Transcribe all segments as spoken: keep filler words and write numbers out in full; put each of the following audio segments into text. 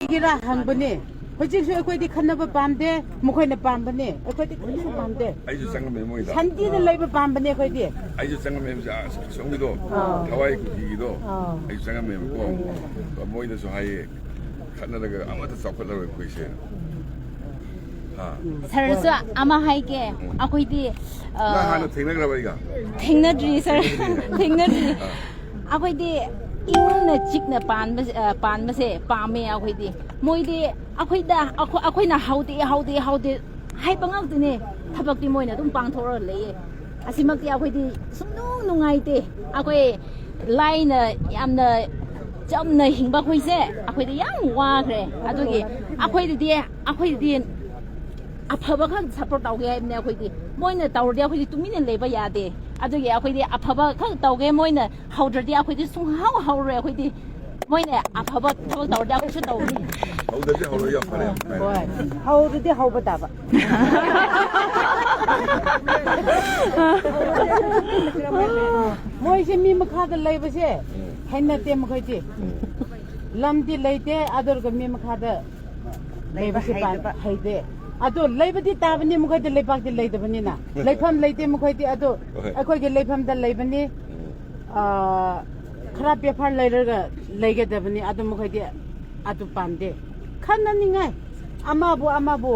ꯀꯔꯤꯒꯤꯔꯥ ꯍꯪꯕꯅꯦ꯫ ꯍꯧꯖꯤꯛꯁꯨ ꯑꯩꯈꯣꯏꯗꯤ ꯈꯟꯅꯕ ꯄꯥꯝꯗꯦ, ꯃꯈꯣꯏꯅ ꯄꯥꯝꯕꯅꯦ, ꯑꯩꯈꯣꯏꯗꯤ ꯀꯔꯤꯁꯨ ꯄꯥꯝꯗꯦ꯫ ꯑꯩꯁꯨ ꯆꯪꯉꯝꯃꯦ ꯃꯣꯏꯗ꯫ ꯁꯥꯟꯇꯤꯗ ꯂꯩꯕ ꯄꯥꯝꯕꯅꯦ ꯑꯩꯈꯣꯏꯗꯤ꯫ ꯑꯩꯁꯨ ꯆꯪꯉꯝꯃꯦ ꯍꯧꯖꯤꯛ, ꯑꯥ, ꯑꯁꯣꯝꯒꯤꯗꯣ, ꯑꯥ꯫ ꯊꯋꯥꯏ ꯀꯨꯀꯤꯒꯤꯗꯣ, ꯑꯥ꯫ ꯑꯩꯁꯨ ꯆꯪꯉꯝꯃꯦꯕꯀꯣ꯫ ꯎꯝ꯫ ꯃꯣꯏꯅꯁꯨ ꯍꯥꯏꯌꯦ, ꯈꯠꯅꯔꯒ ꯑꯃꯠꯇ ꯆꯥꯎꯈꯠꯂꯔꯣꯏ ꯑꯩꯈꯣꯏꯁꯦ꯫ ꯍꯥ? ꯁꯥꯔꯁꯨ ꯑꯃ ꯍꯥꯏꯒꯦ, ꯎꯝ꯫ ꯑꯩꯈꯣꯏꯗꯤ, ꯑ, ꯅꯪ ꯍꯥꯟꯅ ꯊꯦꯡꯅꯈ꯭ꯔꯕ ꯑꯩꯒ? ꯊꯦꯡꯅꯗ꯭ꯔꯤ, ꯁꯥꯔ꯫ ꯊꯦꯡꯅꯗ꯭ꯔꯤ꯫ ꯊꯦꯡꯅꯗ꯭ꯔꯤ꯫ ꯑꯥ꯫ ꯑꯩꯈꯣꯏꯗꯤ ꯏꯪꯅ ꯆꯤꯛꯅ ꯄꯥꯟꯕꯁꯦ, ꯑ, ꯄꯥꯟꯕꯁꯦ ꯄꯥꯝꯃꯦ ꯑꯩꯈꯣꯏꯗꯤ꯫ ꯃꯣꯏꯗꯤ ꯑꯩꯈꯣꯏꯗ, ꯑꯩꯈꯣ-, ꯑꯩꯈꯣꯏꯅ ꯍꯧꯗꯦ, ꯍꯧꯗꯦ, ꯍꯧꯗꯦ ꯍꯥꯏꯕ ꯉꯥꯛꯇꯅꯦ꯫ ꯊꯕꯛꯇꯤ ꯃꯣꯏꯅ ꯑꯗꯨꯝ ꯄꯥꯡꯊꯣꯛꯑꯒ ꯂꯩꯌꯦ꯫ ꯑꯁꯤꯃꯛꯇꯤ ꯑꯩꯈꯣꯏꯗꯤ ꯁꯨꯡꯅꯨꯡ ꯅꯨꯡꯉꯥꯏꯇꯦ꯫ ꯑꯩꯈꯣꯏ ꯂꯥꯏꯅ ꯌꯥꯝꯅ ꯆꯝꯅ ꯍꯤꯡꯕ ꯑꯩꯈꯣꯏꯁꯦ ꯑꯩꯈꯣꯏꯗꯤ ꯌꯥꯝ ꯋꯥꯈ꯭ꯔꯦ꯫ ꯑꯗꯨꯒꯤ ꯑꯩꯈꯣꯏꯗꯗꯤ, ꯑꯩꯈꯣꯏꯗꯗꯤ ꯑꯐꯕ ꯈꯛ support ꯇꯧꯒꯦ ꯍꯥꯏꯕꯅꯦ ꯑꯩꯈꯣꯏꯗꯤ꯫ ꯃꯣꯏꯅ ꯇꯧꯔꯗꯤ ꯑꯩꯈꯣꯏꯗꯤ ꯇꯨꯃꯤꯟꯅ ꯂꯩꯕ ꯌꯥꯗꯦ꯫ ꯑꯗꯨꯒꯤ ꯑꯩꯈꯣꯏꯗꯤ ꯑꯐꯕ ꯈꯛ ꯇꯧꯒꯦ, ꯃꯣꯏꯅ ꯍꯧꯗ꯭ꯔꯗꯤ ꯑꯩꯈꯣꯏꯗꯤ ꯁꯨꯡꯍꯧ ꯍꯧꯔꯣꯏ꯫ ꯑꯩꯈꯣꯏꯗꯤ ꯃꯣꯏꯅ ꯑꯐꯕ ꯊꯕꯛ ꯇꯧꯔꯗꯤ ꯑꯩꯈꯣꯏꯁꯨ ꯇꯧꯒꯅꯤ꯫ ꯍꯧꯗ꯭ꯔꯗꯤ ꯍꯧꯔꯣꯏ, ꯌꯥꯝ ꯐꯔꯦ꯫ ꯍꯣꯏ, ꯍꯧꯗ꯭ꯔꯗꯤ ꯍꯧꯕ ꯇꯥꯕ꯫ ꯃꯣꯏꯁꯦ ꯃꯤ ꯃꯈꯥꯗ ꯂꯩꯕꯁꯦ ꯍꯩꯅꯗꯦ ꯃꯈꯣꯏꯗꯤ꯫ ꯂꯝꯗꯤ ꯂꯩꯇꯦ, ꯑꯗꯨꯒ ꯃꯤ ꯃꯈꯥꯗ ꯂꯩꯕꯁꯦ ꯄꯥꯝ-, ꯍꯩꯇꯕ꯫ ꯍꯩꯇꯦ꯫ ꯑꯗꯣ ꯂꯩꯕꯗꯤ ꯇꯥꯕꯅꯤ, ꯃꯈꯣꯏꯗꯤ ꯂꯩꯕꯥꯛꯇꯤ ꯂꯩꯇꯕꯅꯤꯅ꯫ ꯂꯩꯐꯝ ꯂꯩꯇꯦ ꯃꯈꯣꯏꯗꯤ, ꯑꯗꯣ ꯍꯣꯏ꯫ ꯑꯩꯈꯣꯏꯒꯤ ꯂꯩꯐꯝꯗ ꯂꯩꯕꯅꯤ꯫ ꯎꯝ꯫ ꯑꯥ, ꯈꯔ ꯄꯦꯐꯔ ꯂꯩꯔꯒ ꯂꯩꯒꯗꯕꯅꯤ, ꯑꯗꯨ ꯃꯈꯣꯏꯗꯤ ꯑꯗꯨ ꯄꯥꯝꯗꯦ꯫ ꯈꯟꯅꯅꯤꯡꯉꯥꯏ, ꯑꯃꯕꯨ ꯑꯃꯕꯨ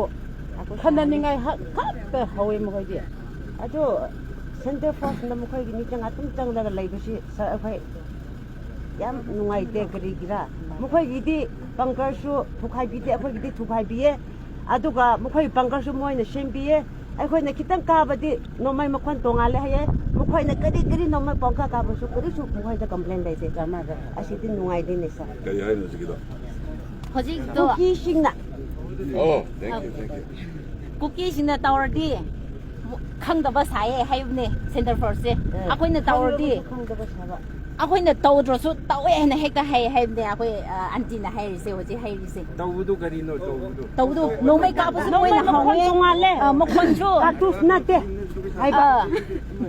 ꯈꯟꯅꯅꯤꯡꯉꯥꯏ ꯍꯛ-, ꯈꯛꯇ ꯍꯧꯋꯦ ꯃꯈꯣꯏꯗꯤ꯫ ꯑꯗꯨ ꯁꯦꯟꯇꯔ ꯐꯣꯔꯁꯅ ꯃꯈꯣꯏꯒꯤ ꯃꯤꯆꯪ ꯑꯗꯨꯝ ꯆꯪꯂꯒ ꯂꯩꯕꯁꯤ, ꯁꯥꯔ, ꯑꯩꯈꯣꯏ ꯌꯥꯝ ꯅꯨꯡꯉꯥꯏꯇꯦ꯫ ꯀꯔꯤꯒꯤꯔꯥ? ꯃꯈꯣꯏꯒꯤꯗꯤ ꯕꯪꯀꯔꯁꯨ ꯊꯨꯒꯥꯏꯕꯤꯗꯦ, ꯑꯩꯈꯣꯏꯒꯤꯗꯤ ꯊꯨꯒꯥꯏꯕꯤꯌꯦ꯫ ꯑꯗꯨꯒ ꯃꯈꯣꯏ ꯕꯪꯀꯔꯁꯨ ꯃꯣꯏꯅ ꯁꯦꯝꯕꯤꯌꯦ꯫ ꯑꯩꯈꯣꯏꯅ ꯈꯤꯇꯪ ꯀꯥꯕꯗꯤ ꯅꯣꯡꯃꯩ ꯃꯈꯣꯟ ꯇꯣꯡꯉꯥꯜꯂꯦ ꯍꯥꯏꯌꯦ꯫ ꯃꯈꯣꯏꯅ ꯀꯔꯤ ꯀꯔꯤ ꯅꯣꯡꯃꯩ ꯄꯪꯀꯥ ꯀꯥꯕꯁꯨ ꯀꯔꯤꯁꯨ ꯃꯈꯣꯏꯗ ꯀꯝꯄ꯭ꯂꯦꯟ ꯂꯩꯇꯦ꯫ ꯑꯁꯤꯗꯤ ꯅꯨꯡꯉꯥꯏꯇꯦꯅꯦ, ꯁꯥꯔ꯫ ꯀꯔꯤ ꯍꯥꯏꯅꯣ ꯍꯧꯖꯤꯛꯀꯤꯗꯣ? ꯍꯧꯖꯤꯛꯇꯣ ꯀꯨꯀꯤꯁꯤꯡꯅ꯫ ꯑꯣ, thank you, thank you꯫ ꯀꯨꯀꯤꯁꯤꯡꯅ ꯇꯧꯔꯗꯤ ꯈꯪꯗꯕ ꯁꯥꯏꯌꯦ ꯍꯥꯏꯕꯅꯦ ꯁꯦꯟꯇꯔ ꯐꯣꯔꯁꯁꯦ꯫ ꯑꯦ, ꯑꯩꯈꯣꯏꯅ ꯇꯧꯔꯗꯤ ꯈꯪꯗꯕꯁꯨ ꯈꯪꯗꯕ ꯁꯥꯕ꯫ ꯑꯩꯈꯣꯏꯅ ꯇꯧꯗ꯭ꯔꯁꯨ ꯇꯧꯋꯦ ꯍꯥꯏꯅ ꯍꯦꯛꯇ ꯍꯥꯏ ꯍꯥꯏꯕꯅꯦ ꯑꯩꯈꯣꯏ, ꯑ, ꯑꯟꯇꯤꯅ ꯍꯥꯏꯔꯤꯁꯦ, ꯍꯧꯖꯤꯛ ꯍꯥꯏꯔꯤꯁꯦ꯫ ꯇꯧꯕꯗꯨ ꯀꯔꯤꯅꯣ ꯇꯧꯕꯗꯨ? ꯇꯧꯕꯗꯨ ꯅꯣꯡꯃꯩ ꯀꯥꯞꯄꯁꯨ ꯅꯣꯡꯃꯩ ꯃꯣꯏꯅ ꯃꯈꯣꯟ ꯍꯧꯋꯦ꯫ ꯇꯣꯡꯉꯥꯜꯂꯦ꯫ ꯑ, ꯃꯈꯣꯟꯁꯨ꯫ ꯀꯥꯔꯇꯨꯁ ꯅꯠꯇꯦ ꯍꯥꯏꯕ꯫ ꯑ꯫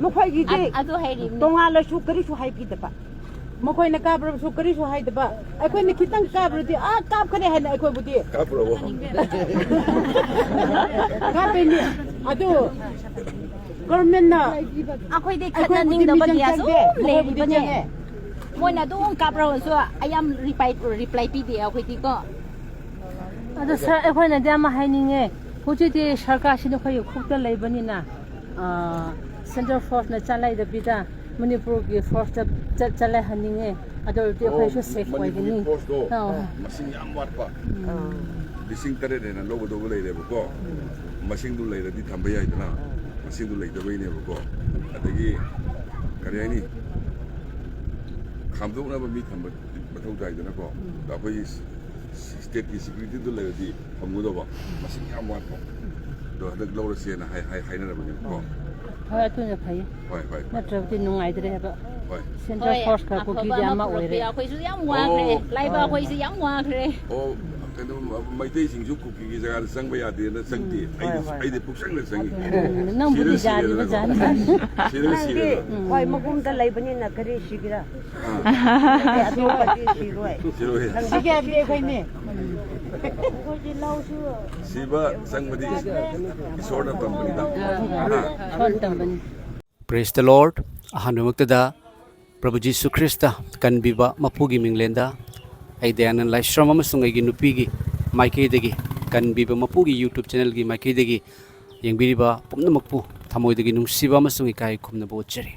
ꯃꯈꯣꯏꯒꯤꯗꯤ ꯑ-, ꯑꯗꯨ ꯍꯥꯏꯔꯤꯕꯅꯤ꯫ ꯇꯣꯡꯉꯥꯜꯂꯁꯨ ꯀꯔꯤꯁꯨ ꯍꯥꯏꯕꯤꯗꯕ꯫ ꯃꯈꯣꯏꯅ ꯀꯥꯞꯄ꯭ꯔꯕꯁꯨ ꯀꯔꯤꯁꯨ ꯍꯥꯏꯗꯕ, ꯑꯩꯈꯣꯏꯅ ꯈꯤꯇꯪ ꯀꯥꯞꯄ꯭ꯔꯗꯤ ꯑꯥ ꯀꯥꯞꯈ꯭ꯔꯦ ꯍꯥꯏꯅ ꯑꯩꯈꯣꯏꯕꯨꯗꯤ ꯀꯥꯞꯄ꯭ꯔꯕꯣ? ꯀꯥꯞꯄꯦꯅꯦ꯫ ꯑꯗꯨ ꯒꯣꯔꯃꯦꯟꯅ ꯑꯩꯈꯣꯏꯗꯤ ꯑꯩꯈꯣꯏꯕꯨꯗꯤ ꯈꯠꯅꯅꯤꯡꯗꯕꯒꯤ ꯃꯤꯆꯪ ꯆꯪꯗꯦ, ꯑꯁꯨꯝ ꯃꯈꯣꯏꯕꯨꯗꯤ ꯂꯩꯔꯤꯕꯅꯦ꯫ ꯆꯪꯉꯦ꯫ ꯃꯣꯏꯅ ꯑꯗꯨꯝ ꯀꯥꯞꯔꯒꯁꯨ ꯑꯌꯥꯝ ꯔꯤꯄ꯭ꯂꯥꯏ ꯔꯤꯄ꯭ꯂꯥꯏ ꯄꯤꯗꯦ ꯑꯩꯈꯣꯏꯗꯤꯀꯣ꯫ ꯑꯗꯣ ꯁꯥꯔ, ꯑꯩꯈꯣꯏꯅꯗꯤ ꯑꯃ ꯍꯥꯏꯅꯤꯡꯉꯦ, ꯍꯧꯖꯤꯛꯇꯤ ꯁꯔꯀꯥꯔꯁꯤ ꯅꯈꯣꯏꯒꯤ ꯈꯨꯠꯇ ꯂꯩꯕꯅꯤꯅ, ꯁꯦꯟꯇ꯭ꯔꯦꯜ ꯐꯣꯔꯁꯅ ꯆꯂꯥꯏꯗꯕꯤꯗ ꯃꯅꯤꯄꯨꯔꯒꯤ ꯐꯣꯔꯁꯇ ꯆꯠꯂꯥꯏꯍꯟꯅꯤꯡꯉꯦ꯫ ꯑꯗꯨ ꯑꯣꯏꯔꯗꯤ ꯑꯩꯈꯣꯏꯁꯨ ꯁꯦꯐ ꯑꯣꯏꯒꯅꯤ꯫ ꯃꯅꯤꯄꯨꯔꯒꯤ ꯐꯣꯔꯁꯇꯣ ꯑꯧ꯫ ꯃꯁꯤꯡ ꯌꯥꯝ ꯋꯥꯠꯄ, ꯂꯤꯁꯤꯡ ꯇꯔꯦꯠ ꯍꯦꯟꯅ ꯂꯧꯒꯗꯧꯕ ꯂꯩꯔꯦꯕꯀꯣ꯫ ꯃꯁꯤꯡꯗꯨ ꯂꯩꯔꯗꯤ ꯊꯝꯕ ꯌꯥꯏꯗꯅ, ꯃꯁꯤꯡꯗꯨ ꯂꯩꯇꯕꯩꯅꯦꯕꯀꯣ꯫ ꯑꯗꯒꯤ ꯀꯔꯤ ꯍꯥꯏꯅꯤ, ꯈꯥꯝꯗꯣꯛꯅꯕ ꯃꯤ ꯊꯝꯕ ꯃꯊꯧ ꯇꯥꯏꯗꯅꯀꯣ꯫ ꯑꯗ ꯑꯩꯈꯣꯏꯒꯤ ꯁ꯭ꯇꯦꯠꯀꯤ ꯁꯦꯀ꯭ꯌꯨꯔꯤꯇꯤꯗꯨ ꯂꯩꯔꯗꯤ ꯊꯝꯒꯗꯧꯕ, ꯃꯁꯤꯡ ꯌꯥꯝ ꯋꯥꯠꯄ꯫ ꯑꯗꯣ ꯍꯟꯗꯛ ꯂꯧꯔꯁꯦꯅ ꯍꯥꯏ- ꯍꯥꯏ- ꯍꯥꯏꯅꯔꯕꯅꯦꯕꯀꯣ꯫ ꯍꯣꯏ, ꯑꯗꯨꯅ ꯐꯩ꯫ ꯍꯣꯏ ꯍꯣꯏ ꯍꯣꯏ ꯅꯠꯇ꯭ꯔꯕꯗꯤ ꯅꯨꯡꯉꯥꯏꯇ꯭ꯔꯦ ꯍꯥꯏꯕ꯫ ꯍꯣꯏ꯫ ꯁꯦꯟꯇ꯭ꯔꯦꯜ ꯍꯣꯏ, ꯐꯣꯔꯁꯀ ꯑꯐꯕ ꯀꯨꯀꯤꯒꯤ ꯑꯃ ꯑꯃ ꯑꯣꯏꯔꯦ꯫ ꯄꯨꯔꯛꯄꯤꯌꯨ꯫ ꯑꯩꯈꯣꯏꯁꯨ ꯌꯥꯝ ꯋꯥꯈ꯭ꯔꯦ꯫ ꯑꯣ꯫ ꯂꯥꯏꯕ ꯑꯩꯈꯣꯏꯁꯨ ꯌꯥꯝ ꯋꯥꯈ꯭ꯔꯦ꯫ ꯑꯣ, ꯀꯩꯅꯣ, ꯃꯩꯇꯩꯁꯤꯡꯁꯨ ꯀꯨꯀꯤꯒꯤ ꯖꯒꯥꯗ ꯆꯪꯕ ꯌꯥꯗꯦꯅ ꯆꯪꯗꯦ꯫ ꯑꯩꯗꯤ ꯍꯣꯏ, ꯍꯣꯏ꯫ ꯑꯩꯗꯤ ꯄꯨꯛꯆꯪꯗ ꯆꯪꯉꯤ꯫ ꯎꯝ, ꯅꯪꯕꯨꯗꯤ ꯁꯤꯔꯁꯨ ꯁꯤꯔꯦꯗꯅ꯫ ꯌꯥꯅꯤꯡꯉꯥꯏꯅꯤ꯫ ꯁꯤꯔꯁꯨ ꯅꯪꯗꯤ ꯁꯤꯔꯦꯗꯅ꯫ ꯈ꯭ꯋꯥꯏ ꯃꯈꯣꯡꯗ ꯂꯩꯕꯅꯤꯅ ꯀꯔꯤ ꯁꯤꯒꯦꯔꯥ? ꯑꯇꯣꯞꯄꯗꯤ ꯁꯤꯔꯣꯏ꯫ ꯁꯤꯔꯣꯏ꯫ ꯁꯤꯒꯦ ꯍꯥꯏꯕꯗꯤ ꯑꯩꯈꯣꯏꯅꯦ꯫ ꯁꯤꯕ ꯆꯪꯕꯗꯤ ꯏꯁꯣꯔꯅ ꯇꯝꯕꯅꯤꯗ꯫ ꯁꯣꯟ ꯇꯝꯕꯅꯤ꯫ Praise the Lord꯫ ꯑꯍꯥꯟꯕꯃꯛꯇꯗ ꯄ꯭ꯔꯚꯨ ꯖꯤꯁꯨ ꯈ꯭ꯔꯤꯁꯇ ꯀꯟꯕꯤꯕ ꯃꯄꯨꯒꯤ ꯃꯤꯡꯂꯦꯟꯗ ꯑꯩ ꯗꯌꯥꯅꯟ ꯂꯥꯏꯁ꯭ꯔꯝ ꯑꯃꯁꯨꯡ ꯑꯩꯒꯤ ꯅꯨꯄꯤꯒꯤ ꯃꯥꯏꯀꯩꯗꯒꯤ, ꯀꯟꯕꯤꯕ ꯃꯄꯨꯒꯤ YouTube channelꯒꯤ ꯃꯥꯏꯀꯩꯗꯒꯤ ꯌꯦꯡꯕꯤꯔꯤꯕ ꯄꯨꯝꯅꯃꯛꯄꯨ ꯊꯃꯣꯏꯗꯒꯤ ꯅꯨꯡꯁꯤꯕ ꯑꯃꯁꯨꯡ ꯏꯀꯥꯏ ꯈꯨꯝꯅꯕ ꯎꯠꯆꯔꯤ꯫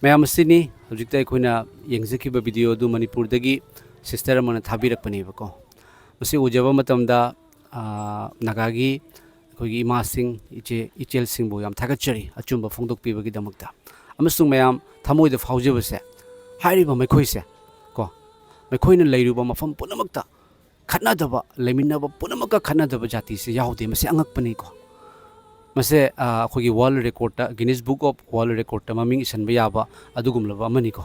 ꯃꯌꯥꯝ ꯑꯁꯤꯅꯤ ꯍꯧꯖꯤꯛꯇ ꯑꯩꯈꯣꯏꯅ ꯌꯦꯡꯖꯈꯤꯕ video ꯑꯗꯨ ꯃꯅꯤꯄꯨꯔꯗꯒꯤ sister ꯑꯃꯅ ꯊꯥꯕꯤꯔꯛꯄꯅꯦꯕꯀꯣ꯫ ꯃꯁꯤ ꯎꯖꯕ ꯃꯇꯝꯗ, ꯑꯥ, ꯅꯥꯒꯥꯒꯤ ꯑꯩꯈꯣꯏꯒꯤ ꯏꯃꯥꯁꯤꯡ, ꯏꯆꯦ ꯏꯆꯦꯜꯁꯤꯡꯕꯨ ꯌꯥꯝ ꯊꯥꯒꯠꯆꯔꯤ ꯑꯆꯨꯝꯕ ꯐꯣꯡꯗꯣꯛꯄꯤꯕꯒꯤꯗꯃꯛꯇ꯫ ꯑꯃꯁꯨꯡ ꯃꯌꯥꯝ ꯊꯃꯣꯏꯗ ꯐꯥꯎꯖꯕꯁꯦ, ꯍꯥꯏꯔꯤꯕ ꯃꯈꯣꯏꯁꯦ ꯀꯣ, ꯃꯈꯣꯏꯅ ꯂꯩꯔꯨꯕ ꯃꯐꯝ ꯄꯨꯝꯅꯃꯛꯇ ꯈꯠꯅꯗꯕ, ꯂꯩꯃꯤꯟꯅꯕ ꯄꯨꯝꯅꯃꯛꯀ ꯈꯠꯅꯗꯕ ꯖꯥꯇꯤꯁꯦ ꯌꯥꯎꯗꯦ꯫ ꯃꯁꯤ ꯑꯉꯛꯄꯅꯤꯀꯣ꯫ ꯃꯁꯦ, ꯑ, ꯑꯩꯈꯣꯏꯒꯤ world recordꯇ, Guinness Book of World Recordꯇ ꯃꯃꯤꯡ ꯏꯁꯟꯕ ꯌꯥꯕ ꯑꯗꯨꯒꯨꯝꯂꯕ ꯑꯃꯅꯤꯀꯣ꯫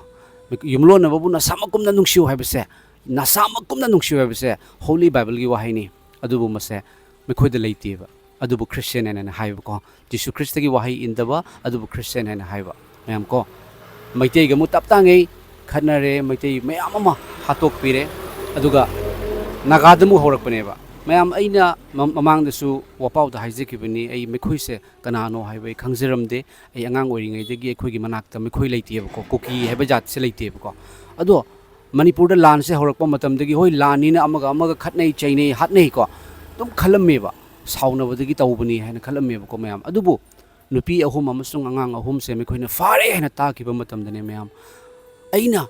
ꯌꯨꯝꯂꯣꯟꯅꯕꯕꯨ ꯅꯁꯥꯃꯛꯀꯨꯝꯅ ꯅꯨꯡꯁꯤꯌꯨ ꯍꯥꯏꯕꯁꯦ, ꯅꯁꯥꯃꯛꯀꯨꯝꯅ ꯅꯨꯡꯁꯤꯌꯨ ꯍꯥꯏꯕꯁꯦ Holy Bibleꯒꯤ ꯋꯥꯍꯩꯅꯤ꯫ ꯑꯗꯨꯕꯨ ꯃꯁꯦ ꯃꯈꯣꯏꯗ ꯂꯩꯇꯦꯕ꯫ ꯑꯗꯨꯕꯨ Christian ꯍꯥꯏꯅ ꯍꯥꯏꯕꯀꯣ꯫ ꯖꯤꯁꯨ ꯈ꯭ꯔꯤꯁꯇꯒꯤ ꯋꯥꯍꯩ ꯏꯟꯗꯕ ꯑꯗꯨꯕꯨ Christian ꯍꯥꯏꯅ ꯍꯥꯏꯕ ꯃꯌꯥꯝ ꯀꯣ꯫ ꯃꯩꯇꯩꯒ ꯑꯃꯨꯛ ꯇꯞ ꯇꯥꯉꯩ ꯈꯠꯅꯔꯦ, ꯃꯩꯇꯩ ꯃꯌꯥꯝ ꯑꯃ ꯍꯥꯠꯇꯣꯛꯄꯤꯔꯦ꯫ ꯑꯗꯨꯒ ꯅꯥꯒꯥꯗ ꯑꯃꯨꯛ ꯍꯧꯔꯛꯄꯅꯦꯕ꯫ ꯃꯌꯥꯝ, ꯑꯩꯅ ꯃ-, ꯃꯃꯥꯡꯗꯁꯨ ꯋꯥꯄꯥꯎꯗ ꯍꯥꯏꯖꯈꯤꯕꯅꯤ, ꯑꯩ ꯃꯈꯣꯏꯁꯦ ꯀꯅꯥꯅꯣ ꯍꯥꯏꯕ ꯑꯩ ꯈꯪꯖꯔꯝꯗꯦ꯫ ꯑꯩ ꯑꯉꯥꯡ ꯑꯣꯏꯔꯤꯉꯩꯗꯒꯤ ꯑꯩꯈꯣꯏꯒꯤ ꯃꯅꯥꯛꯇ ꯃꯈꯣꯏ ꯂꯩꯇꯦꯕꯀꯣ, ꯀꯨꯀꯤ ꯍꯥꯏꯕ ꯖꯥꯠꯁꯦ ꯂꯩꯇꯦꯕꯀꯣ꯫ ꯑꯗꯣ ꯃꯅꯤꯄꯨꯔꯗ ꯂꯥꯟꯁꯦ ꯍꯧꯔꯛꯄ ꯃꯇꯝꯗꯒꯤ, ꯍꯣꯏ, ꯂꯥꯟꯅꯤꯅ ꯑꯃꯒ ꯑꯃꯒ ꯈꯠꯅꯩ, ꯆꯩꯅꯩ, ꯍꯥꯠꯅꯩꯀꯣ, ꯑꯗꯨꯝ ꯈꯜꯂꯝꯃꯦꯕ, ꯁꯥꯎꯅꯕꯗꯒꯤ ꯇꯧꯕꯅꯤ ꯍꯥꯏꯅ ꯈꯜꯂꯝꯃꯦꯕꯀꯣ ꯃꯌꯥꯝ꯫ ꯑꯗꯨꯕꯨ ꯅꯨꯄꯤ ꯑꯍꯨꯝ ꯑꯃꯁꯨꯡ ꯑꯉꯥꯡ ꯑꯍꯨꯝꯁꯦ ꯃꯈꯣꯏꯅ ꯐꯥꯔꯦ ꯍꯥꯏꯅ ꯇꯥꯈꯤꯕ ꯃꯇꯝꯗꯅꯦ ꯃꯌꯥꯝ, ꯑꯩꯅ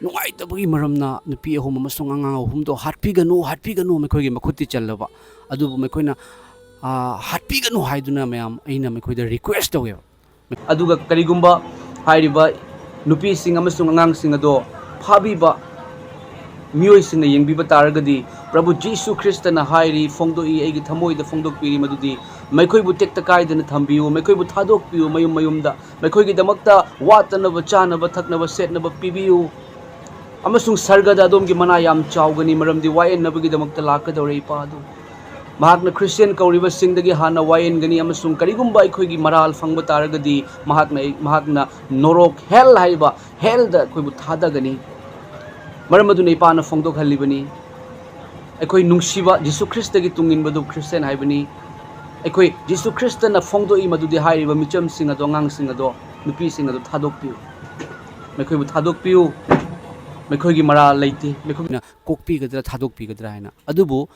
ꯅꯨꯡꯉꯥꯏꯇꯕꯒꯤ ꯃꯔꯝꯅ ꯅꯨꯄꯤ ꯑꯍꯨꯝ ꯑꯃꯁꯨꯡ ꯑꯉꯥꯡ ꯑꯍꯨꯝꯗꯣ ꯍꯥꯠꯄꯤꯒꯅꯨ, ꯍꯥꯠꯄꯤꯒꯅꯨ, ꯃꯈꯣꯏꯒꯤ ꯃꯈꯨꯠꯇꯤ ꯆꯜꯂꯕ꯫ ꯑꯗꯨꯕꯨ ꯃꯈꯣꯏꯅ, ꯑꯥ, ꯍꯥꯠꯄꯤꯒꯅꯨ ꯍꯥꯏꯗꯨꯅ ꯃꯌꯥꯝ ꯑꯩꯅ ꯃꯈꯣꯏꯗ ꯔꯤꯀ꯭ꯋꯦꯁ ꯇꯧꯋꯦꯕ꯫ ꯑꯗꯨꯒ ꯀꯔꯤꯒꯨꯝꯕ ꯍꯥꯏꯔꯤꯕ ꯅꯨꯄꯤꯁꯤꯡ ꯑꯃꯁꯨꯡ ꯑꯉꯥꯡꯁꯤꯡ ꯑꯗꯣ ꯐꯥꯕꯤꯕ ꯃꯤꯑꯣꯏꯁꯤꯡꯅ ꯌꯦꯡꯕꯤꯕ ꯇꯥꯔꯒꯗꯤ, ꯄ꯭ꯔꯚꯨ ꯖꯤꯁꯨ ꯈ꯭ꯔꯤꯁꯇꯅ ꯍꯥꯏꯔꯤ, ꯐꯣꯡꯗꯣꯛꯏ, ꯑꯩꯒꯤ ꯊꯃꯣꯏꯗ ꯐꯣꯡꯗꯣꯛꯄꯤꯔꯤ, ꯃꯗꯨꯗꯤ ꯃꯈꯣꯏꯕꯨ ꯇꯦꯛꯇ ꯀꯥꯏꯗꯅ ꯊꯝꯕꯤꯌꯨ, ꯃꯈꯣꯏꯕꯨ ꯊꯥꯗꯣꯛꯄꯤꯌꯨ ꯃꯌꯨꯝ ꯃꯌꯨꯝꯗ, ꯃꯈꯣꯏꯒꯤꯗꯃꯛꯇ ꯋꯥꯠꯇꯅꯕ ꯆꯥꯅꯕ ꯊꯛꯅꯕ ꯁꯦꯠꯅꯕ ꯄꯤꯕꯤꯌꯨ꯫ ꯑꯃꯁꯨꯡ ꯁꯔꯒꯗ ꯑꯗꯣꯝꯒꯤ ꯃꯅꯥ ꯌꯥꯝ ꯆꯥꯎꯒꯅꯤ, ꯃꯔꯝꯗꯤ ꯋꯥꯌꯦꯟꯅꯕꯒꯤꯗꯃꯛꯇ ꯂꯥꯛꯀꯗꯧꯔꯦ ꯏꯄꯥ ꯑꯗꯨ꯫ ꯃꯍꯥꯛꯅ ꯈ꯭ꯔꯤꯁꯇꯤꯌꯥꯟ ꯀꯧꯔꯤꯕꯁꯤꯡꯗꯒꯤ ꯍꯥꯟꯅ ꯋꯥꯌꯦꯟꯒꯅꯤ, ꯑꯃꯁꯨꯡ ꯀꯔꯤꯒꯨꯝꯕ ꯑꯩꯈꯣꯏꯒꯤ ꯃꯔꯥꯜ ꯐꯪꯕ ꯇꯥꯔꯒꯗꯤ ꯃꯍꯥꯛꯅ, ꯃꯍꯥꯛꯅ ꯅꯣꯔꯣꯛ, ꯍꯦꯜ ꯍꯥꯏꯔꯤꯕ ꯍꯦꯜꯗ ꯑꯩꯈꯣꯏꯕꯨ ꯊꯥꯗꯒꯅꯤ꯫ ꯃꯔꯝ ꯑꯗꯨꯅ ꯏꯄꯥꯅ ꯐꯣꯡꯗꯣꯛꯍꯜꯂꯤꯕꯅꯤ꯫ ꯑꯩꯈꯣꯏ ꯅꯨꯡꯁꯤꯕ ꯖꯤꯁꯨ ꯈ꯭ꯔꯤꯁꯇꯒꯤ ꯇꯨꯡ ꯏꯟꯕꯗꯨ ꯈ꯭ꯔꯤꯁꯇꯤꯌꯥꯟ ꯍꯥꯏꯕꯅꯤ꯫ ꯑꯩꯈꯣꯏ ꯖꯤꯁꯨ ꯈ꯭ꯔꯤꯁꯇꯅ ꯐꯣꯡꯗꯣꯛꯏ ꯃꯗꯨꯗꯤ ꯍꯥꯏꯔꯤꯕ ꯃꯤꯆꯝꯁꯤꯡ ꯑꯗꯣ, ꯑꯉꯥꯡꯁꯤꯡ ꯑꯗꯣ, ꯅꯨꯄꯤꯁꯤꯡ ꯑꯗꯣ ꯊꯥꯗꯣꯛꯄꯤꯌꯨ꯫ ꯃꯈꯣꯏꯕꯨ ꯊꯥꯗꯣꯛꯄꯤꯌꯨ꯫ ꯃꯈꯣꯏꯒꯤ ꯃꯔꯥꯜ ꯂꯩꯇꯦ꯫ ꯃꯈꯣꯏꯅ ꯀꯣꯛꯄꯤꯒꯗ꯭ꯔꯥ, ꯊꯥꯗꯣꯛꯄꯤꯒꯗ꯭ꯔꯥ ꯍꯥꯏꯅ꯫ ꯑꯗꯨꯕꯨ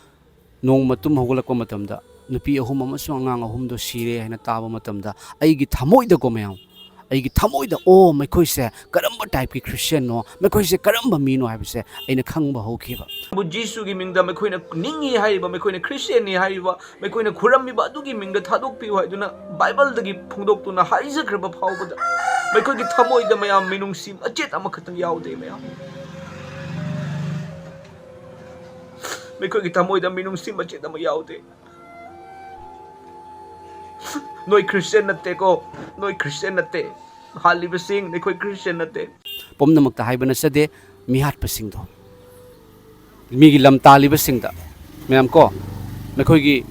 ꯅꯣꯡꯃ ꯇꯨꯝ ꯍꯧꯒꯠꯂꯛꯄ ꯃꯇꯝꯗ ꯅꯨꯄꯤ ꯑꯍꯨꯝ ꯑꯃꯁꯨꯡ ꯑꯉꯥꯡ ꯑꯍꯨꯝꯗꯣ ꯁꯤꯔꯦ ꯍꯥꯏꯅ ꯇꯥꯕ ꯃꯇꯝꯗ ꯑꯩꯒꯤ ꯊꯃꯣꯏꯗꯀꯣ ꯃꯌꯥꯝ, ꯑꯩꯒꯤ ꯊꯃꯣꯏꯗ, "ꯑꯣ, ꯃꯈꯣꯏꯁꯦ ꯀꯔꯝꯕ ꯇꯥꯏꯞꯀꯤ ꯈ꯭ꯔꯤꯁꯇꯤꯌꯥꯟꯅꯣ, ꯃꯈꯣꯏꯁꯦ ꯀꯔꯝꯕ ꯃꯤꯅꯣ?" ꯍꯥꯏꯕꯁꯦ ꯑꯩꯅ ꯈꯪꯕ ꯍꯧꯈꯤꯕ꯫ ꯖꯤꯁꯨꯒꯤ ꯃꯤꯡꯗ ꯃꯈꯣꯏꯅ ꯅꯤꯡꯉꯤ ꯍꯥꯏꯔꯤꯕ, ꯃꯈꯣꯏꯅ ꯈ꯭ꯔꯤꯁꯇꯤꯌꯥꯟꯅꯤ ꯍꯥꯏꯔꯤꯕ, ꯃꯈꯣꯏꯅ ꯈꯨꯔꯝꯃꯤꯕ ꯑꯗꯨꯒꯤ ꯃꯤꯡꯗ ꯊꯥꯗꯣꯛꯄꯤꯌꯨ ꯍꯥꯏꯗꯨꯅ ꯕꯥꯏꯕꯜꯗꯒꯤ ꯐꯣꯡꯗꯣꯛꯇꯨꯅ ꯍꯥꯏꯖꯈ꯭ꯔꯕ ꯐꯥꯎꯕꯗ ꯃꯈꯣꯏꯒꯤ ꯊꯃꯣꯏꯗ ꯃꯌꯥꯝ ꯃꯤꯅꯨꯡꯁꯤ ꯃꯆꯦꯠ ꯑꯃꯈꯛꯇꯪ ꯌꯥꯎꯗꯦ ꯃꯌꯥꯝ꯫ ꯃꯈꯣꯏꯒꯤ ꯊꯃꯣꯏꯗ ꯃꯤꯅꯨꯡꯁꯤ ꯃꯆꯦꯠ ꯑꯃ ꯌꯥꯎꯗꯦ꯫ ꯅꯣꯏ ꯈ꯭ꯔꯤꯁꯇꯤꯌꯥꯟ ꯅꯠꯇꯦꯀꯣ, ꯅꯣꯏ ꯈ꯭ꯔꯤꯁꯇꯤꯌꯥꯟ ꯅꯠꯇꯦ꯫ ꯍꯥꯠꯂꯤꯕꯁꯤꯡ, ꯅꯈꯣꯏ ꯈ꯭ꯔꯤꯁꯇꯤꯌꯥꯟ ꯅꯠꯇꯦ꯫ ꯄꯨꯝꯅꯃꯛꯇ ꯍꯥꯏꯕ ꯅꯠꯆꯗꯦ, ꯃꯤꯍꯥꯠꯄꯁꯤꯡꯗꯣ, ꯃꯤꯒꯤ ꯂꯝ ꯇꯥꯜꯂꯤꯕꯁꯤꯡꯗ, ꯃꯌꯥꯝ ꯀꯣ, ꯅꯈꯣꯏꯒꯤ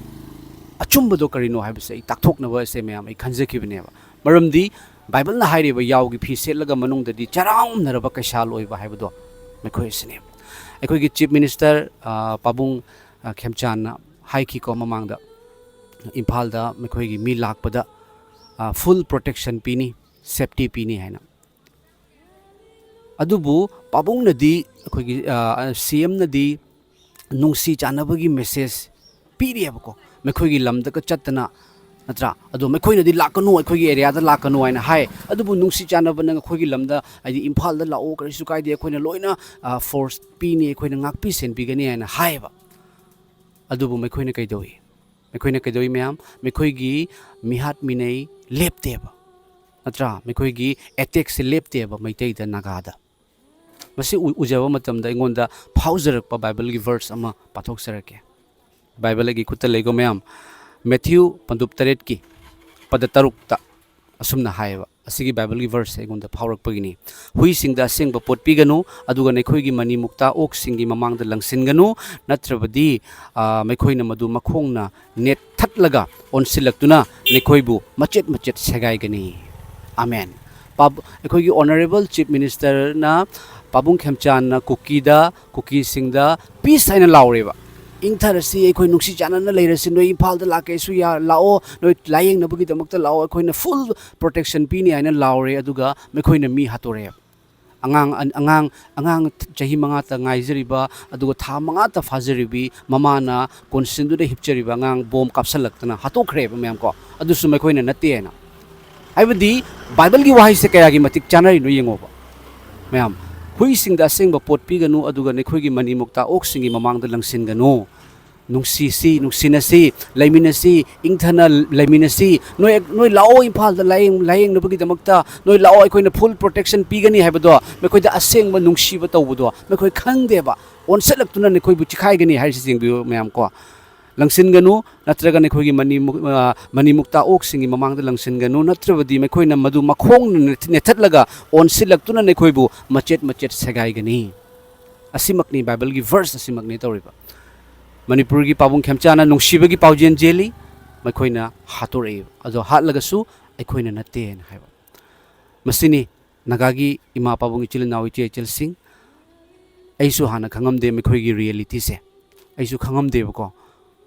ꯑꯆꯨꯝꯕꯗꯣ ꯀꯔꯤꯅꯣ ꯍꯥꯏꯕꯁꯦ ꯑꯩ ꯇꯥꯛꯊꯣꯛꯅꯕ ꯑꯁꯦ ꯃꯌꯥꯝ ꯑꯩ ꯈꯟꯖꯈꯤꯕꯅꯦꯕ꯫ ꯃꯔꯝꯗꯤ ꯕꯥꯏꯕꯜꯅ ꯍꯥꯏꯔꯤꯕ ꯌꯥꯎꯒꯤ ꯐꯤ ꯁꯦꯠꯂꯒ ꯃꯅꯨꯡꯗꯗꯤ ꯆꯔꯥꯝꯅꯔꯕ ꯀꯩꯁꯥꯜ ꯑꯣꯏꯕ ꯍꯥꯏꯕꯗꯣ ꯃꯈꯣꯏ ꯑꯁꯤꯅꯤ꯫ ꯑꯩꯈꯣꯏꯒꯤ ꯆꯤꯐ ꯃꯤꯅꯤꯁꯇꯔ, ꯑ, ꯄꯥꯕꯨꯡ, ꯑ, ꯈꯦꯝꯆꯥꯟꯅ ꯍꯥꯏꯈꯤꯀꯣ ꯃꯃꯥꯡꯗ, ꯏꯝꯐꯥꯜꯗ ꯃꯈꯣꯏꯒꯤ ꯃꯤ ꯂꯥꯛꯄꯗ, ꯑ, ꯐꯨꯜ ꯄ꯭ꯔꯣꯇꯦꯛꯁꯟ ꯄꯤꯅꯤ, ꯁꯦꯐꯇꯤ ꯄꯤꯅꯤ ꯍꯥꯏꯅ꯫ ꯑꯗꯨꯕꯨ ꯄꯥꯕꯨꯡꯅꯗꯤ, ꯑꯩꯈꯣꯏꯒꯤ, ꯑ, ꯁꯤ ꯑꯦꯝꯅꯗꯤ ꯅꯨꯡꯁꯤ ꯆꯥꯟꯅꯕꯒꯤ ꯃꯦꯁꯦꯖ ꯄꯤꯔꯤꯑꯕꯀꯣ, ꯃꯈꯣꯏꯒꯤ ꯂꯝꯗꯒ ꯆꯠꯇꯅ, ꯅꯠꯇ꯭ꯔꯥ? ꯑꯗꯣ ꯃꯈꯣꯏꯅꯗꯤ ꯂꯥꯛꯀꯅꯨ, ꯑꯩꯈꯣꯏꯒꯤ ꯑꯦꯔꯤꯌꯥꯗ ꯂꯥꯛꯀꯅꯨ ꯍꯥꯏꯅ ꯍꯥꯏ꯫ ꯑꯗꯨꯕꯨ ꯅꯨꯡꯁꯤ ꯆꯥꯟꯅꯕ ꯅꯪ ꯑꯩꯈꯣꯏꯒꯤ ꯂꯝꯗ, ꯍꯥꯏꯗꯤ ꯏꯝꯐꯥꯜꯗ ꯂꯥꯛꯑꯣ, ꯀꯔꯤꯁꯨ ꯀꯥꯏꯗꯦ, ꯑꯩꯈꯣꯏꯅ ꯂꯣꯏꯅ, ꯑ, ꯐꯣꯔꯁ ꯄꯤꯅꯤ, ꯑꯩꯈꯣꯏꯅ ꯉꯥꯛꯄꯤ ꯁꯦꯟꯕꯤꯒꯅꯤ ꯍꯥꯏꯅ ꯍꯥꯏꯌꯦꯕ꯫ ꯑꯗꯨꯕꯨ ꯃꯈꯣꯏꯅ ꯀꯩꯗꯧꯏ? ꯃꯈꯣꯏꯅ ꯀꯩꯗꯧꯏ ꯃꯌꯥꯝ? ꯃꯈꯣꯏꯒꯤ ꯃꯤꯍꯥꯠ ꯃꯤꯅꯩ ꯂꯦꯞꯇꯦꯕ, ꯅꯠꯇ꯭ꯔꯥ? ꯃꯈꯣꯏꯒꯤ ꯑꯦꯇꯦꯛꯁꯦ ꯂꯦꯞꯇꯦꯕ ꯃꯩꯇꯩꯗ, ꯅꯥꯒꯥꯗ꯫ ꯃꯁꯤ ꯎ-, ꯎꯖꯕ ꯃꯇꯝꯗ ꯑꯩꯉꯣꯟꯗ ꯐꯥꯎꯖꯔꯛꯄ ꯕꯥꯏꯕꯜꯒꯤ ꯚꯔꯁ ꯑꯃ ꯄꯥꯊꯣꯛꯆꯔꯛꯀꯦ꯫ ꯕꯥꯏꯕꯜ ꯑꯩꯒꯤ ꯈꯨꯠꯇ ꯂꯩꯀꯣ ꯃꯌꯥꯝ꯫ ꯃꯦꯊ꯭ꯌꯨ ꯄꯟꯗꯨꯞ ꯇꯔꯦꯠꯀꯤ ꯄꯗ ꯇꯔꯨꯛꯇ ꯑꯁꯨꯝꯅ ꯍꯥꯏꯌꯦꯕ꯫ ꯑꯁꯤꯒꯤ ꯕꯥꯏꯕꯜꯒꯤ ꯚꯔꯁꯁꯦ ꯑꯩꯉꯣꯟꯗ ꯐꯥꯎꯔꯛꯄꯒꯤꯅꯤ꯫ "ꯍꯨꯏꯁꯤꯡꯗ ꯑꯁꯦꯡꯕ ꯄꯣꯠ ꯄꯤꯒꯅꯨ, ꯑꯗꯨꯒ ꯅꯈꯣꯏꯒꯤ ꯃꯅꯤ ꯃꯨꯛꯇꯥ ꯑꯣꯛꯁꯤꯡꯒꯤ ꯃꯃꯥꯡꯗ ꯂꯪꯁꯤꯟꯒꯅꯨ, ꯅꯠꯇ꯭ꯔꯕꯗꯤ, ꯑ, ꯃꯈꯣꯏꯅ ꯃꯗꯨ ꯃꯈꯣꯡꯅ ꯅꯦꯠꯊꯠꯂꯒ ꯑꯣꯟꯁꯤꯜꯂꯛꯇꯨꯅ ꯅꯈꯣꯏꯕꯨ ꯃꯆꯦꯠ ꯃꯆꯦꯠ ꯁꯦꯒꯥꯏꯒꯅꯤ"꯫ ꯑꯃꯦꯟ꯫ ꯄꯥꯕ-, ꯑꯩꯈꯣꯏꯒꯤ ꯑꯣꯅꯔꯦꯕꯜ ꯆꯤꯐ ꯃꯤꯅꯤꯁꯇꯔꯅ ꯄꯥꯕꯨꯡ ꯈꯦꯝꯆꯥꯟꯅ ꯀꯨꯀꯤꯗ, ꯀꯨꯀꯤꯁꯤꯡꯗ ꯄꯤꯁ ꯍꯥꯏꯅ ꯂꯥꯎꯔꯦꯕ꯫ "ꯏꯪꯊꯔꯁꯤ, ꯑꯩꯈꯣꯏ ꯅꯨꯡꯁꯤ ꯆꯥꯟꯅꯅ ꯂꯩꯔꯁꯤ, ꯅꯣꯏ ꯏꯝꯐꯥꯜꯗ ꯂꯥꯛꯀꯦꯁꯨ ꯌꯥ-, ꯂꯥꯛꯑꯣ, ꯅꯣꯏ ꯂꯥꯏꯌꯦꯡꯅꯕꯒꯤꯗꯃꯛꯇ ꯂꯥꯛꯑꯣ, ꯑꯩꯈꯣꯏꯅ ꯐꯨꯜ ꯄ꯭ꯔꯣꯇꯦꯛꯁꯟ ꯄꯤꯅꯤ" ꯍꯥꯏꯅ ꯂꯥꯎꯔꯦ꯫ ꯑꯗꯨꯒ ꯃꯈꯣꯏꯅ ꯃꯤ ꯍꯥꯠꯇꯣꯔꯛꯑꯦꯕ꯫ ꯑꯉꯥꯡ, ꯑꯟ-, ꯑꯉꯥꯡ, ꯑꯉꯥꯡ ꯆꯍꯤ ꯃꯉꯥꯇ ꯉꯥꯏꯖꯔꯤꯕ, ꯑꯗꯨꯒ ꯊꯥ ꯃꯉꯥꯇ ꯐꯥꯖꯔꯤꯕꯤ ꯃꯃꯥꯅ ꯀꯣꯟꯁꯤꯟꯗꯨꯅ ꯍꯤꯞꯆꯔꯤꯕ ꯑꯉꯥꯡ ꯕꯣꯝ ꯀꯥꯞꯁꯜꯂꯛꯇꯅ ꯍꯥꯠꯇꯣꯛꯈ꯭ꯔꯦꯕ ꯃꯌꯥꯝ ꯀꯣ꯫ ꯑꯗꯨꯁꯨ ꯃꯈꯣꯏꯅ ꯅꯠꯇꯦ ꯍꯥꯏꯅ꯫ ꯍꯥꯏꯕꯗꯤ ꯕꯥꯏꯕꯜꯒꯤ ꯋꯥꯍꯩꯁꯦ ꯀꯌꯥꯒꯤ ꯃꯇꯤꯛ ꯆꯥꯅꯔꯤꯅꯣ ꯌꯦꯡꯉꯣꯕ ꯃꯌꯥꯝ꯫ "ꯍꯨꯏꯁꯤꯡꯗ ꯑꯁꯦꯡꯕ ꯄꯣꯠ ꯄꯤꯒꯅꯨ, ꯑꯗꯨꯒ ꯅꯈꯣꯏꯒꯤ ꯃꯅꯤ ꯃꯨꯛꯇꯥ ꯑꯣꯛꯁꯤꯡꯒꯤ ꯃꯃꯥꯡꯗ ꯂꯪꯁꯤꯟꯒꯅꯨ꯫ ꯅꯨꯡꯁꯤꯁꯤ, ꯅꯨꯡꯁꯤꯅꯁꯤ, ꯂꯩꯃꯤꯟꯅꯁꯤ, ꯏꯪꯊꯅ ꯂꯩꯃꯤꯟꯅꯁꯤ꯫ ꯅꯣꯏ, ꯅꯣꯏ ꯂꯥꯛꯑꯣ ꯏꯝꯐꯥꯜꯗ ꯂꯥꯌꯦꯡ-, ꯂꯥꯌꯦꯡꯅꯕꯒꯤꯗꯃꯛꯇ ꯅꯣꯏ ꯂꯥꯛꯑꯣ, ꯑꯩꯈꯣꯏꯅ ꯐꯨꯜ ꯄ꯭ꯔꯣꯇꯦꯛꯁꯟ ꯄꯤꯒꯅꯤ" ꯍꯥꯏꯕꯗꯣ, ꯃꯈꯣꯏꯗ ꯑꯁꯦꯡꯕ ꯅꯨꯡꯁꯤꯕ ꯇꯧꯕꯗꯣ ꯃꯈꯣꯏ ꯈꯪꯗꯦꯕ꯫ "ꯑꯣꯟꯁꯤꯜꯂꯛꯇꯨꯅ ꯅꯈꯣꯏꯕꯨ ꯆꯤꯈꯥꯏꯒꯅꯤ" ꯍꯥꯏꯔꯤꯁꯤ ꯌꯦꯡꯕꯤꯌꯨ ꯃꯌꯥꯝ ꯀꯣ꯫ "ꯂꯪꯁꯤꯟꯒꯅꯨ, ꯅꯠꯇ꯭ꯔꯒ ꯅꯈꯣꯏꯒꯤ ꯃꯅꯤ ꯃꯨꯛ-, ꯑ, ꯃꯅꯤ ꯃꯨꯛꯇꯥ ꯑꯣꯛꯁꯤꯡꯒꯤ ꯃꯃꯥꯡꯗ ꯂꯪꯁꯤꯟꯒꯅꯨ, ꯅꯠꯇ꯭ꯔꯕꯗꯤ ꯃꯈꯣꯏꯅ ꯃꯗꯨ ꯃꯈꯣꯡꯅ ꯅꯦꯠ-, ꯅꯦꯠꯊꯠꯂꯒ ꯑꯣꯟꯁꯤꯜꯂꯛꯇꯨꯅ ꯅꯈꯣꯏꯕꯨ ꯃꯆꯦꯠ ꯃꯆꯦꯠ ꯁꯦꯒꯥꯏꯒꯅꯤ"꯫ ꯑꯁꯤꯃꯛꯅꯤ, ꯕꯥꯏꯕꯜꯒꯤ ꯚꯔꯁ ꯑꯁꯤꯃꯛꯅꯤ ꯇꯧꯔꯤꯕ꯫ ꯃꯅꯤꯄꯨꯔꯒꯤ ꯄꯥꯕꯨꯡ ꯈꯦꯝꯆꯥꯅ ꯅꯨꯡꯁꯤꯕꯒꯤ ꯄꯥꯎꯖꯦꯜ ꯆꯦꯜꯂꯤ, ꯃꯈꯣꯏꯅ ꯍꯥꯠꯇꯣꯔꯛꯏ꯫ ꯑꯗꯣ ꯍꯥꯠꯂꯒꯁꯨ ꯑꯩꯈꯣꯏꯅ ꯅꯠꯇꯦꯅ ꯍꯥꯏꯕ꯫ ꯃꯁꯤꯅꯤ ꯅꯥꯒꯥꯒꯤ ꯏꯃꯥ ꯄꯥꯕꯨꯡ, ꯏꯆꯤꯜ ꯏꯅꯥꯎ, ꯏꯆꯦ ꯏꯆꯜꯁꯤꯡ꯫ ꯑꯩꯁꯨ ꯍꯥꯟꯅ ꯈꯪꯉꯝꯗꯦ ꯃꯈꯣꯏꯒꯤ ꯔꯤꯌꯦꯂꯤꯇꯤꯁꯦ꯫ ꯑꯩꯁꯨ ꯈꯪꯉꯝꯗꯦꯕꯀꯣ꯫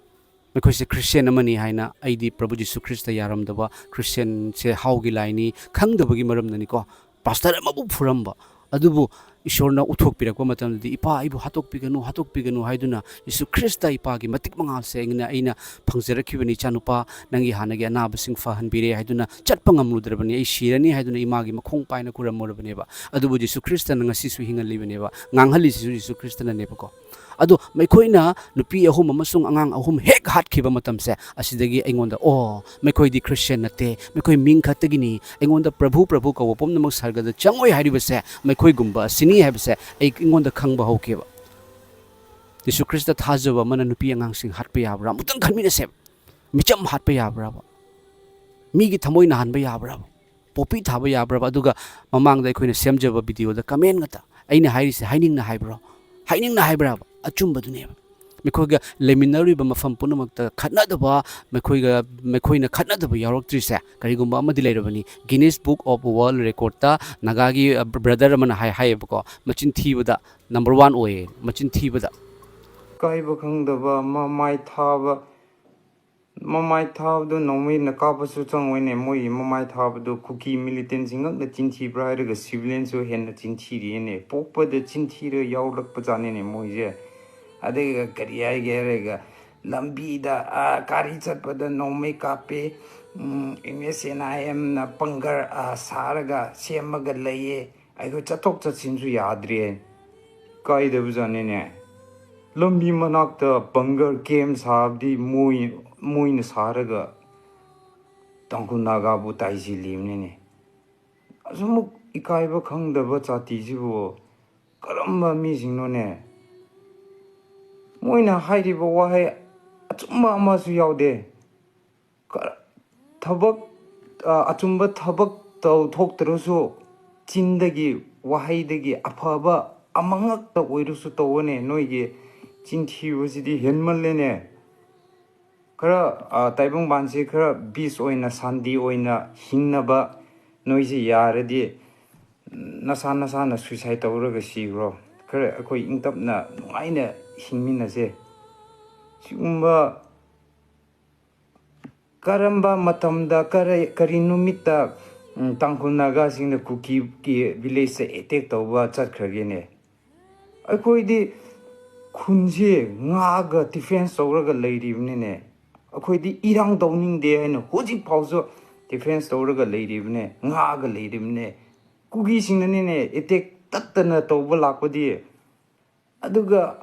ꯃꯈꯣꯏꯁꯦ ꯈ꯭ꯔꯤꯁꯇꯤꯌꯥꯟ ꯑꯃꯅꯤ ꯍꯥꯏꯅ, ꯑꯩꯗꯤ ꯄ꯭ꯔꯚꯨ ꯖꯤꯁꯨ ꯈ꯭ꯔꯤꯁꯇ ꯌꯥꯔꯝꯗꯕ, ꯈ꯭ꯔꯤꯁꯇꯤꯌꯥꯟꯁꯦ ꯍꯥꯎꯒꯤ ꯂꯥꯏꯅꯤ ꯈꯪꯗꯕꯒꯤ ꯃꯔꯝꯅꯅꯤꯀꯣ꯫ ꯄꯥꯁꯇꯔ ꯑꯃꯕꯨ ꯐꯨꯔꯝꯕ꯫ ꯑꯗꯨꯕꯨ ꯏꯁꯣꯔꯅ ꯎꯠꯊꯣꯛꯄꯤꯔꯛꯄ ꯃꯇꯝꯗꯗꯤ, "ꯏꯄꯥ, ꯑꯩꯕꯨ ꯍꯥꯠꯇꯣꯛꯄꯤꯒꯅꯨ, ꯍꯥꯠꯇꯣꯛꯄꯤꯒꯅꯨ" ꯍꯥꯏꯗꯨꯅ, "ꯖꯤꯁꯨ ꯈ꯭ꯔꯤꯁꯇ ꯏꯄꯥꯒꯤ ꯃꯇꯤꯛ ꯃꯉꯥꯜꯁꯦ ꯑꯩꯅ, ꯑꯩꯅ ꯐꯪꯖꯔꯛꯈꯤꯕꯅꯤ, ꯏꯆꯥꯅꯨꯄꯥ, ꯅꯪꯒꯤ ꯍꯥꯟꯅꯒꯤ ꯑꯅꯥꯕꯁꯤꯡ ꯐꯍꯟꯕꯤꯔꯦ" ꯍꯥꯏꯗꯨꯅ, "ꯆꯠꯄ ꯉꯝꯂꯨꯗ꯭ꯔꯕꯅꯤ, ꯑꯩ ꯁꯤꯔꯅꯤ" ꯍꯥꯏꯗꯨꯅ ꯏꯃꯥꯒꯤ ꯃꯈꯣꯡ ꯄꯥꯏꯅ ꯈꯨꯔꯝꯃꯨꯔꯕꯅꯦꯕ꯫ ꯑꯗꯨꯕꯨ ꯖꯤꯁꯨ ꯈ꯭ꯔꯤꯁꯇꯅ ꯉꯁꯤꯁꯨ ꯍꯤꯡꯍꯜꯂꯤꯕꯅꯦꯕ, ꯉꯥꯡꯍꯜꯂꯤꯁꯤꯁꯨ ꯖꯤꯁꯨ ꯈ꯭ꯔꯤꯁꯇꯅꯅꯦꯕꯀꯣ꯫ ꯑꯗꯣ ꯃꯈꯣꯏꯅ ꯅꯨꯄꯤ ꯑꯍꯨꯝ ꯑꯃꯁꯨꯡ ꯑꯉꯥꯡ ꯑꯍꯨꯝ ꯍꯦꯛ ꯍꯥꯠꯈꯤꯕ ꯃꯇꯝꯁꯦ, ꯑꯁꯤꯗꯒꯤ ꯑꯩꯉꯣꯟꯗ, "ꯑꯣ, ꯃꯈꯣꯏꯗꯤ ꯈ꯭ꯔꯤꯁꯇꯤꯌꯥꯟ ꯅꯠꯇꯦ, ꯃꯈꯣꯏ ꯃꯤꯡ ꯈꯛꯇꯒꯤꯅꯤ, ꯑꯩꯉꯣꯟꯗ ꯄ꯭ꯔꯚꯨ, ꯄ꯭ꯔꯚꯨ ꯀꯧꯕ ꯄꯨꯝꯅꯃꯛ ꯁꯔꯒꯗ ꯆꯪꯉꯣꯏ ꯍꯥꯏꯔꯤꯕꯁꯦ ꯃꯈꯣꯏꯒꯨꯝꯕ ꯑꯁꯤꯅꯤ" ꯍꯥꯏꯕꯁꯦ ꯑꯩ, ꯑꯩꯉꯣꯟꯗ ꯈꯪꯕ ꯍꯧꯈꯤꯕ꯫ ꯖꯤꯁꯨ ꯈ꯭ꯔꯤꯁꯇ ꯊꯥꯖꯕ ꯑꯃꯅ ꯅꯨꯄꯤ ꯑꯉꯥꯡꯁꯤꯡ ꯍꯥꯠꯄ ꯌꯥꯕ꯭ꯔꯥ? ꯑꯃꯨꯛꯇꯪ ꯈꯟꯃꯤꯟꯅꯁꯦꯕ꯫ ꯃꯤꯆꯝ ꯍꯥꯠꯄ ꯌꯥꯕ꯭ꯔꯕ? ꯃꯤꯒꯤ ꯊꯃꯣꯏ ꯅꯥꯍꯟꯕ ꯌꯥꯕ꯭ꯔꯕ? ꯄꯣꯄꯤ ꯊꯥꯕ ꯌꯥꯕ꯭ꯔꯕ? ꯑꯗꯨꯒ ꯃꯃꯥꯡꯗ ꯑꯩꯈꯣꯏꯅ ꯁꯦꯝꯖꯕ ꯚꯤꯗꯤꯑꯣꯗ ꯀꯃꯦꯟ ꯉꯥꯛꯇ꯫ ꯑꯩꯅ ꯍꯥꯏꯔꯤꯁꯦ ꯍꯥꯏꯅꯤꯡꯅ ꯍꯥꯏꯕ꯭ꯔꯣ? ꯍꯥꯏꯅꯤꯡꯅ ꯍꯥꯏꯕ꯭ꯔꯕ? ꯑꯆꯨꯝꯕꯗꯨꯅꯦꯕ꯫ ꯃꯈꯣꯏꯒ ꯂꯩꯃꯤꯟꯅꯔꯤꯕ ꯃꯐꯝ ꯄꯨꯝꯅꯃꯛꯇ ꯈꯠꯅꯗꯕ, ꯃꯈꯣꯏꯒ, ꯃꯈꯣꯏꯅ ꯈꯠꯅꯗꯕ ꯌꯥꯎꯔꯛꯇ꯭ꯔꯤꯁꯦ ꯀꯔꯤꯒꯨꯝꯕ ꯑꯃꯗꯤ ꯂꯩꯔꯕꯅꯤ꯫ Guinness Book of World Recordꯇ ꯅꯥꯒꯥꯒꯤ, ꯑ, ꯕ꯭ꯔꯗꯔ ꯑꯃꯅ ꯍꯥꯏ, ꯍꯥꯏꯌꯦꯕꯀꯣ, ꯃꯆꯤꯟ ꯊꯤꯕꯗ ꯅꯝꯕꯔ ꯋꯥꯟ ꯑꯣꯏꯌꯦ, ꯃꯆꯤꯟ ꯊꯤꯕꯗ꯫ ꯏꯀꯥꯏꯕ ꯈꯪꯗꯕ, ꯃꯃꯥꯏ ꯊꯥꯕ, ꯃꯃꯥꯏ ꯊꯥꯕꯗꯣ ꯅꯣꯡꯃꯩꯅ ꯀꯥꯞꯄꯁꯨ ꯆꯪꯉꯣꯏꯅꯦ꯫ ꯃꯣꯏꯒꯤ ꯃꯃꯥꯏ ꯊꯥꯕꯗꯣ ꯀꯨꯀꯤ ꯃꯤꯂꯤꯇꯦꯟꯁꯤꯡ ꯉꯛꯅ ꯆꯤꯟꯊꯤꯕ꯭ꯔꯥ ꯍꯥꯏꯔꯒ ꯁꯤꯚꯤꯂꯤꯌꯟꯁꯨ ꯍꯦꯟꯅ ꯆꯤꯟꯊꯤꯔꯤꯌꯦꯅꯦ꯫ ꯄꯣꯛꯄꯗ ꯆꯤꯟꯊꯤꯔ ꯌꯥꯎꯔꯛꯄꯖꯥꯠꯅꯤꯅꯦ ꯃꯣꯏꯁꯦ꯫ ꯑꯗꯨꯒ ꯀꯔꯤ ꯍꯥꯏꯒꯦ ꯍꯥꯏꯔꯒ ꯂꯝꯕꯤꯗ, ꯑ, ꯒꯥꯔꯤ ꯆꯠꯄꯗ ꯅꯣꯡꯃꯩ ꯀꯥꯞꯄꯦ, ꯎꯝ, ꯑꯦꯝ ꯑꯦꯁ ꯑꯦꯟ ꯑꯥꯏ ꯑꯦꯝꯅ ꯄꯪꯒꯔ, ꯑ, ꯁꯥꯔꯒ ꯁꯦꯝꯃꯒ ꯂꯩꯌꯦ꯫ ꯑꯩꯈꯣꯏ ꯆꯠꯊꯣꯛ ꯆꯠꯁꯤꯟꯁꯨ ꯌꯥꯗ꯭ꯔꯦ꯫ ꯀꯥꯏꯗꯕꯖꯥꯠꯅꯤꯅꯦ꯫ ꯂꯝꯕꯤ ꯃꯅꯥꯛꯇ ꯕꯪꯒꯔ ꯀꯦꯝ ꯁꯥꯕꯗꯤ ꯃꯣꯏ, ꯃꯣꯏꯅ ꯁꯥꯔꯒ ꯇꯥꯡꯈꯨꯜ ꯅꯥꯒꯥꯕꯨ ꯇꯥꯏꯁꯤꯜꯂꯤꯕꯅꯤꯅꯦ꯫ ꯑꯁꯨꯃꯨꯛ ꯏꯀꯥꯏꯕ ꯈꯪꯗꯕ ꯖꯥꯇꯤꯁꯤꯕꯨ ꯀꯔꯝꯕ ꯃꯤꯁꯤꯡꯅꯣꯅꯦ? ꯃꯣꯏꯅ ꯍꯥꯏꯔꯤꯕ ꯋꯥꯍꯩ ꯑꯆꯨꯝꯕ ꯑꯃꯁꯨ ꯌꯥꯎꯗꯦ꯫ ꯀ-, ꯊꯕꯛ, ꯑ, ꯑꯆꯨꯝꯕ ꯊꯕꯛ ꯇꯧꯊꯣꯛꯇ꯭ꯔꯁꯨ, ꯆꯤꯟꯗꯒꯤ, ꯋꯥꯍꯩꯗꯒꯤ ꯑꯐꯕ ꯑꯃꯉꯛꯇ ꯑꯣꯏꯔꯁꯨ ꯇꯧꯑꯣꯅꯦ꯫ ꯅꯣꯏꯒꯤ ꯆꯤꯟꯊꯤꯕꯁꯤꯗꯤ ꯍꯦꯟꯃꯜꯂꯦꯅꯦ꯫ ꯈꯔ, ꯑ, ꯇꯥꯏꯕꯪꯄꯥꯟꯁꯤ ꯈꯔ ꯄꯤꯁ ꯑꯣꯏꯅ, ꯁꯥꯟꯇꯤ ꯑꯣꯏꯅ ꯍꯤꯡꯅꯕ, ꯅꯣꯏꯁꯦ ꯌꯥꯔꯗꯤ ꯅꯁꯥ ꯅꯁꯥꯅ suicide ꯇꯧꯔꯒ ꯁꯤꯈ꯭ꯔꯣ, ꯈꯔ ꯑꯩꯈꯣꯏ ꯏꯪ ꯇꯞꯅ ꯅꯨꯡꯉꯥꯏꯅ ꯍꯤꯡꯃꯤꯟꯅꯁꯦ꯫ ꯁꯤꯒꯨꯝꯕ ꯀꯔꯝꯕ ꯃꯇꯝꯗ, ꯀꯔꯤ, ꯀꯔꯤ ꯅꯨꯃꯤꯠꯇ, ꯎꯝ, ꯇꯥꯡꯈꯨꯜ ꯅꯥꯒꯥꯁꯤꯡꯅ ꯀꯨꯀꯤꯒꯤ villageꯇ attack ꯇꯧꯕ ꯆꯠꯈ꯭ꯔꯒꯦꯅꯦ? ꯑꯩꯈꯣꯏꯗꯤ ꯈꯨꯟꯁꯦ ꯉꯥꯛꯑꯒ defence ꯇꯧꯔꯒ ꯂꯩꯔꯤꯕꯅꯤꯅꯦ꯫ ꯑꯩꯈꯣꯏꯗꯤ ꯏꯔꯥꯡ ꯇꯧꯅꯤꯡꯗꯦ ꯍꯥꯏꯅ ꯍꯧꯖꯤꯛ ꯐꯥꯎꯁꯨ defence ꯇꯧꯔꯒ ꯂꯩꯔꯤꯕꯅꯦ, ꯉꯥꯛꯑꯒ ꯂꯩꯔꯤꯕꯅꯦ꯫ ꯀꯨꯀꯤꯁꯤꯡꯅꯅꯤꯅꯦ attack ꯇꯠꯇꯅ ꯇꯧꯕ ꯂꯥꯛꯄꯗꯤ꯫ ꯑꯗꯨꯒ